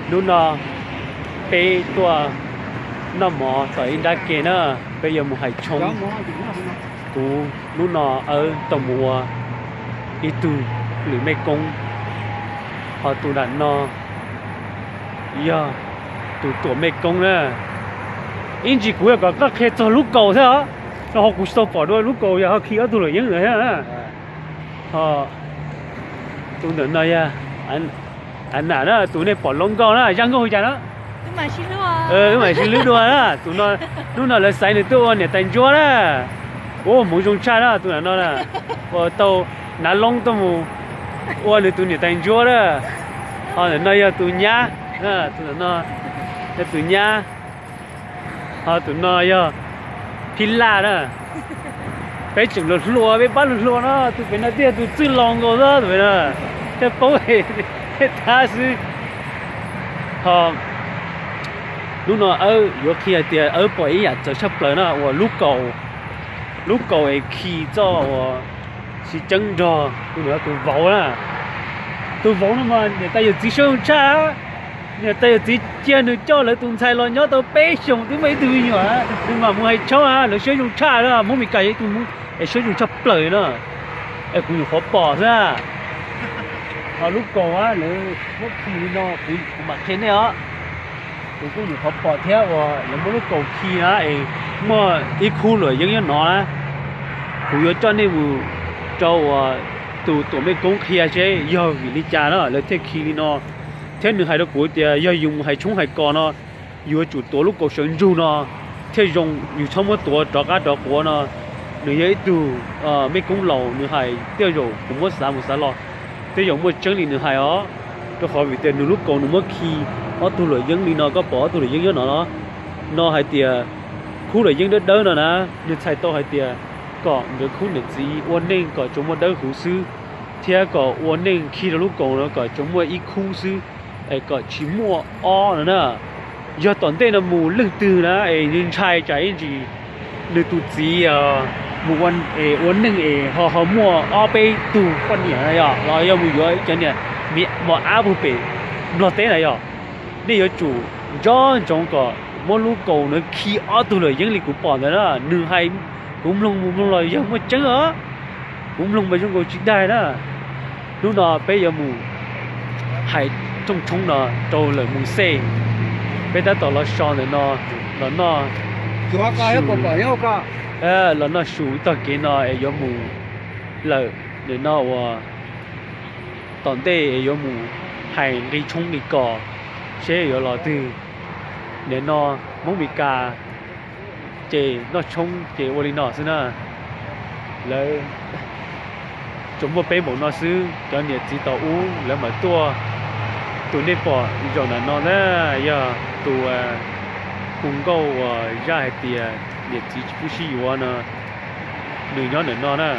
Hnub no peb tuaj noj mov tom ib nrab ke na, peb yuav mus hais tshoob. Kuv hnub no wb tau mus ua ib tug lwm mej koob, ho tus nram no yog tus tuam mej koob na. Ib ntsis kuv yog kom koj qhia txog lub kaus thiab os, rau qhov kuv tsis tau pom dua lub kaus yog ho khi ob tug luam yeeb ntawd thiab na. Ho tus ntawm no yog Ana na, tus nej pom loob nkauj na, zaj nkauj hu cas na? Wb mam sib hlub dua na. Tus no, hnub no lawv xaiv nws tuaj ua niam tais ntsuab na. Ua hmoov zoo tshaj na tus nram no na, uas tau nav loob tuaj mus ua nws tus niam tais ntsuab na. Ho ntawm no yog tus nyab, tus ntawm no yog tus nyab. Ho tus no yog phib laj na. Peb tseem los hluas, peb pab los hluas no, tus pem no twb yog tus txwj laus nkaus xwb tus pem no, thiaj paub thiaj thab xwb. Ho hnub no wb yuav qhia hais tias wb pom ib yam txawv tshaj plaws na, uas lub kaus, lub kaus es khi txoj uas tsis ceeb nrog tus vauv na. Tus vauv no mas niam tais yawm txiv saib zoo tshaj. Niam tais yawm txiv cia nws coj lawv tus ntxhais los nyob tau peb xyoos twb muaj ib tug me nyuam, nws mam mus hais tshoob, lawv saib zoo tshaj na, Hmoob Mes Kas yog ib tug Hmoob es saib zoo tshaj plaws na. Es kuv nyuam qhuav pom xwb. Ho lub kaus lawv muab khi li no, kuv mam qhia nej os. Kuv kuj nyuam qhuav pom thiab uas lawv muab lub kaus khi na es muaj ib khub luam yeeb nyob no na. Kuv yuav coj nej mus rau uas tus tuam mej koob qhia seb yog vim li cas na lawv thiaj khi li no. Thiab nws hais rau kuv tias yog yus mus hais tshoob hais kos no, yuav tsum tuav lub kaus sawv ntsug no thiaj zoo, yus txhob muab tuav rov qab rov quav no. Nws yog ib tug mej koob laus, nws hais tej zaum kuv muab xav mus xav los tej zaum muaj tseeb li nws hais os. Rau qhov vim tias nws lub kaus nws muab khi ob tug luam yeeb li no, koj pom ob tug luam yeeb nyob no no, no hais tias khub luam yeeb dawb dawb no na, nws txhais tau hais tias kom nkawd khub niam txiv ua neej kom tsuas muaj dawb huv xwb, thiab kom ua neej khi rau lub kaus no kom tsuas muaj ib khub xwb, es kom tsis muaj ob no na. Yog tom ntej no mus leej twg na es ntshai tsam ib ntsis nws tus txiv mus ua neej es ho ho muaj ob peb tug poj niam na yom, los yog mus yuav cov niam mos ab puag pem Nplog teb na yom, nej yuav tsum nco ntsoov kom muab lub kaus na khi ob tug luam yeeb li kuv pom ntawd na. Nws hais, kuv mloog mus mloog los yog muaj tseeb os. Kuv mloog mas zoo nkaus tsis daig na. Hnub no peb yuav mus hais rooj tshoob no rau lawm mus xej. Peb tab tom los so ntawm no, los noj, los noj su tog kev no es yuav mus lawm. Nim no uas tom ntej es yuav mus hais nqi tshoob nqi kos seb yuav los twg. Nim no Hmoob Mes Kas ces noj tshoob ces ua li no xwb na. Lawv tsuas muaj peb npaum no xwb, cov niam txiv thaum ub lawv mam tuaj. Tus nej pom zaum ntawm no na yog tus hu nkauj uas zaj hais tias niam txiv tsis pub sib yuav no. Nws nyob ntawm no na,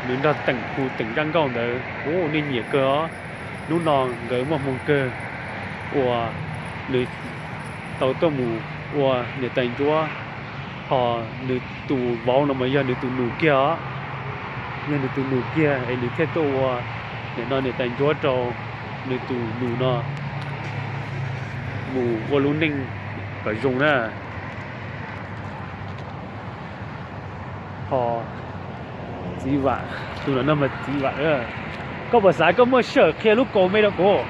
nws nrog Teem hu Teem zaj nkauj ntawd, ua nej nyiam kawg os. Hnub no nkawd muaj hmoo kawg uas nws tau tuaj mus ua niam tais ntsuab, ho nws tus vauv no mas yog nws tus nus kiag os. Yog nws tus nus kiag es nws thiaj tuaj ua nim no niam tais ntsuab rau nws tus nus no mus ua lub neej kom zoo na. Ho txiv Vam, tus no mas txiv Vam, koj puas xav koj muaj sij hawm qhia lub kaus me rau kuv?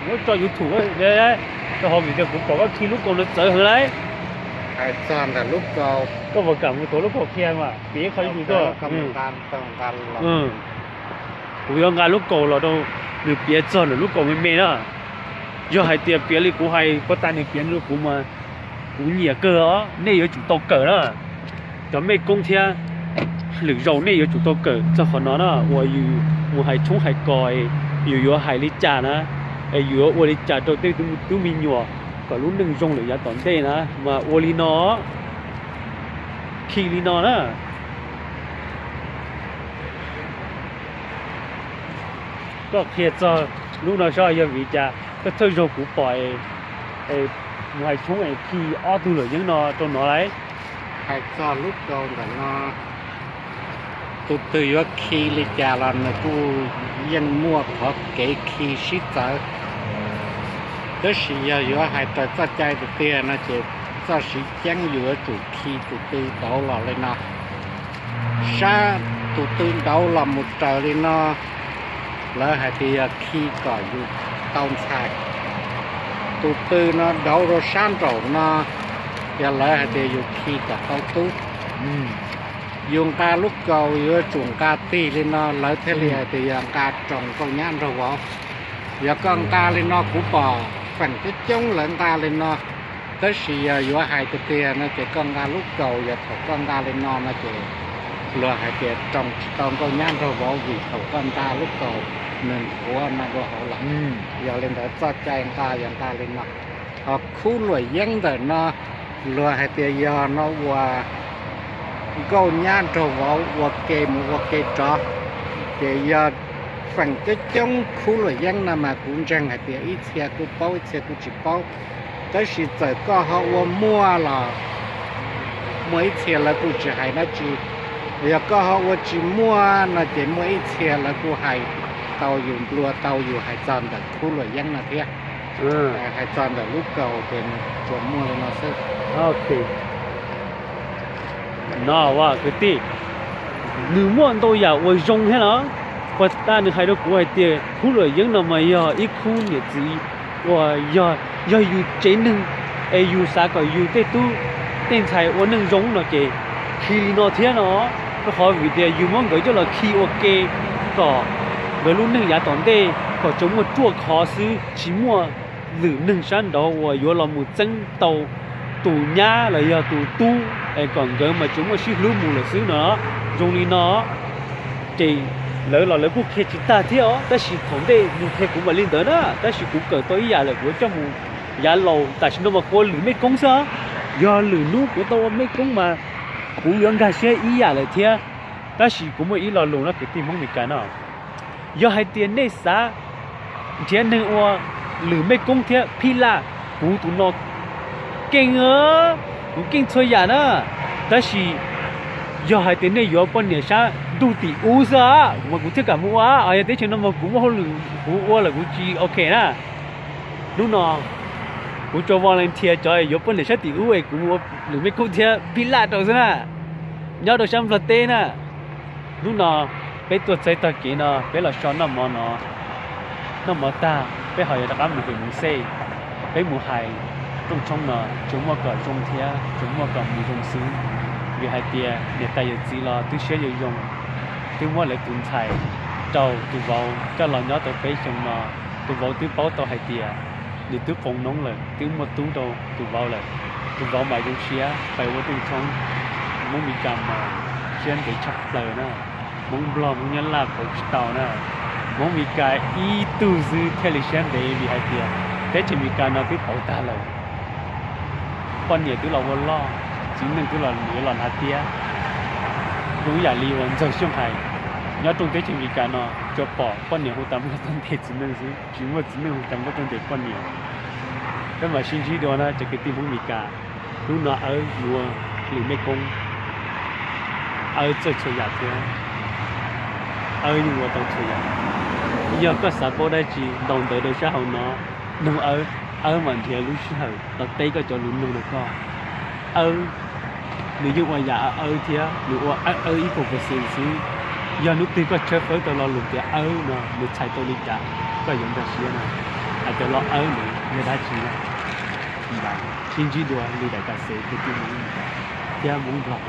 Muab tso YouTube, rau qhov vim tias kuv pom koj khi lub kaus no txawv heev lauj. Koj puas kam mus tuav lub kaus qhia mas piav qhov YouTube tuaj. Kuv yuav nqa lub kaus los rau nws piav txog nws lub kaus me me na. Yog hais tias piav li kuv hais, puag ta nws piav li kuv mas kuv nyiam kawg os. Nej yuav tsum tau kawm na, cov mej koob thiab lwm zaus nej yuav tsum tau kawm txog qhov no na, uas yus mus hais tshoob hais kos, yus yuav hais li cas na, es yus yuav ua li cas rau tej tub me nyuam kom lub neej zoo lawm yav tom ntej na, mas ua li no, khi li no na. Koj qhia txog lub no saib yog vim cas koj thawj zaug kuv pom es mus hais tshoob es khi ob tug luam yeeb no rau no lauj. Hais txog lub kaus ntawm no, Tus twg yuav khi li cas los nws kuj yeej muaj qhov kev khi sib txawv. Tab sis yog yuav hais raws txoj cai tiag tiag no ces txoj siv ceeb yus yuav tsum khi tus tw dauv los li no, sab tus tw dauv los mus raws li no, lawv hais tias yog khi kom yus tau ntxhais. Tus tw no dauv rau sab nraum no, yog lawv hais tias yus khi kom tau tub. Yus nqa lub kaus yuav tsum nqa tig li no lawv thiaj li hais tias yog nqa roos nkauj nyab nraug vauv. Yog koj nqa li no kuv pom feem coob coob lawv nqa li no, tab sis yog yuav hais tiag tiag no ces koj nqa lub kaus, yog thaum koj nqa li no no ces luag hais tias roos tsis tau nkauj nyab nraug vauv vim thaum koj nqa lub kaus nws nthuav no rau hauv lawm. Yog li ntawd txoj cai nqa yog nqa li no. Ho khub luam yeeb ntawm no luag hais tias yog no uas nkauj nyab nraug vauv ua ke mus ua ke rov, ces yog feem coob coob khub luam yeeb no mas kuv ntseeg hais tias ib txhia kuj paub ib txhia kuj tsis paub. Tab sis txawm koj ho ua muaj los muaj ib txhia lawv kuj tsis hais dab tsi, yog koj ho ua tsis muaj no ces muaj ib txhia lawv kuj hais tau yus, nplua tau yus hais txog ntawm khub luam yeeb no thiab. Hais txog ntawm lub kaus ces nws tsuas muaj li no xwb. No, kwv tij, nws muaj ntau yam uas zoo thiab no. Puag ta nws hais rau kuv hais tias khub luam yeeb no mas yog ib khub niam txiv uas yog, yog yus tsev neeg es yus xav kom yus tej tub tej ntxhais ua neej zoo no ces khi li no thiab no. Rau qhov vim tias yus muab nkawd coj los khi ua ke kom nkawd lub neej yav tom ntej kom tsuas muaj ruaj khov xwb, tsis muaj lwm neeg sab nraud uas yuav los mus txeeb tau tus nyab los yog tus tub es kom nkawd mas tsuas muaj sib hlub mus lawm xwb no. Zoo li no ces lawv los lawv kuj qhia tsis tag thiab os, tab sis thaum ntej nws qhia kuv mam li ntawd na, tab sis kuv kawm tau ib yam lawm kuv coj mus yav laus, tam sim no mas kuv ua lwm mej koob xwb. Yog lwm hnub kuv tau ua mej koob mas kuv yuav nkag siab ib yam lawm thiab. Tab sis kuv muaj ib lo lus no kwv tij Hmoob Meskas no, yog hais tias nej xav nrhiav neeg ua lwm mej koob thiab phij laj, kuv tus no keej, kuv keej txhua yam na. Tab sis yog hais tias nej yuav poj niam sab ntuj tim ub xwb mas kuv thiaj kam mus ua. Yog teb chaws no mas kuv muaj hauj lwm kuv ua lawm kuv tsis ok na. Hnub no kuv tso volunteer cov yuav poj niam sab tim ub es kuv mus ua lwm mej koob thiab phij laj rau xwb na, nyob rau sab Nplog teb na. Hnub no peb tuaj txog tog kev no peb los so noj mov no, noj mov tag peb ho yuav rov qab mus hwm mus xej. Peb mus hais rooj tshoob no tsuas muaj kom zoo thiab tsuas muaj kom mus zoo xwb, vim hais tias niam tais yawm txiv los twb siab zoo zoo, twb muab lawv tus ntxhais rau tus vauv coj los nyob tau peb xyoo no. Tus vauv twb paub tau hais tias nws twb qoos noob lawm, twb muaj tub rau tus vauv lawm. Tus vauv mas zoo siab pais ua rooj tshoob. Hmoob Meskas mas siab ntev tshaj plaws na. Hmoob Nplog Hmoob Nyab Laj pauv tsis tau na. Hmoob Meskas ib tug xwb thiaj li siab ntev vim hais tias teb chaws Meskas no twb pauv tag lawm. Poj niam twb los ua loj, txiv neej twb los yuav los hnav tiab. Zoo ib yam li uas Ntxawg Xyooj hais, nyob rooj teb chaws Meskas no tsuas pom poj niam hu tas npauj tag ntes txiv neej xwb, tsis muaj txiv neej hu tas npauj tag ntes poj niam. Peb mam sib ntsib dua na cov kwv tij Hmoob Meskas. Hnub no Awb yuav lwm mej koob, Awb txawj txhua yam thiab, Awb yeej ua tau txhua yam. Yog koj xav paub dab tsi ntaus ntawv rau sab hauv no, nug Awb, Awb mam nrhiav lub sij hawm los teb koj cov lus nug rau koj. Awb, nws yeej ua yam Awb thiab nws ua Awb ib puas percent xwb. Yog hnub twg koj tshawb fawb tau lo lus tias Awb no nws txhais tau li cas, koj yuav nkag siab na. Hais tias lo Awb nws yog dab tsi na. Sib ntsib dua li daim kam xev kwv tij Hmoob thiab Hmoob Nplog.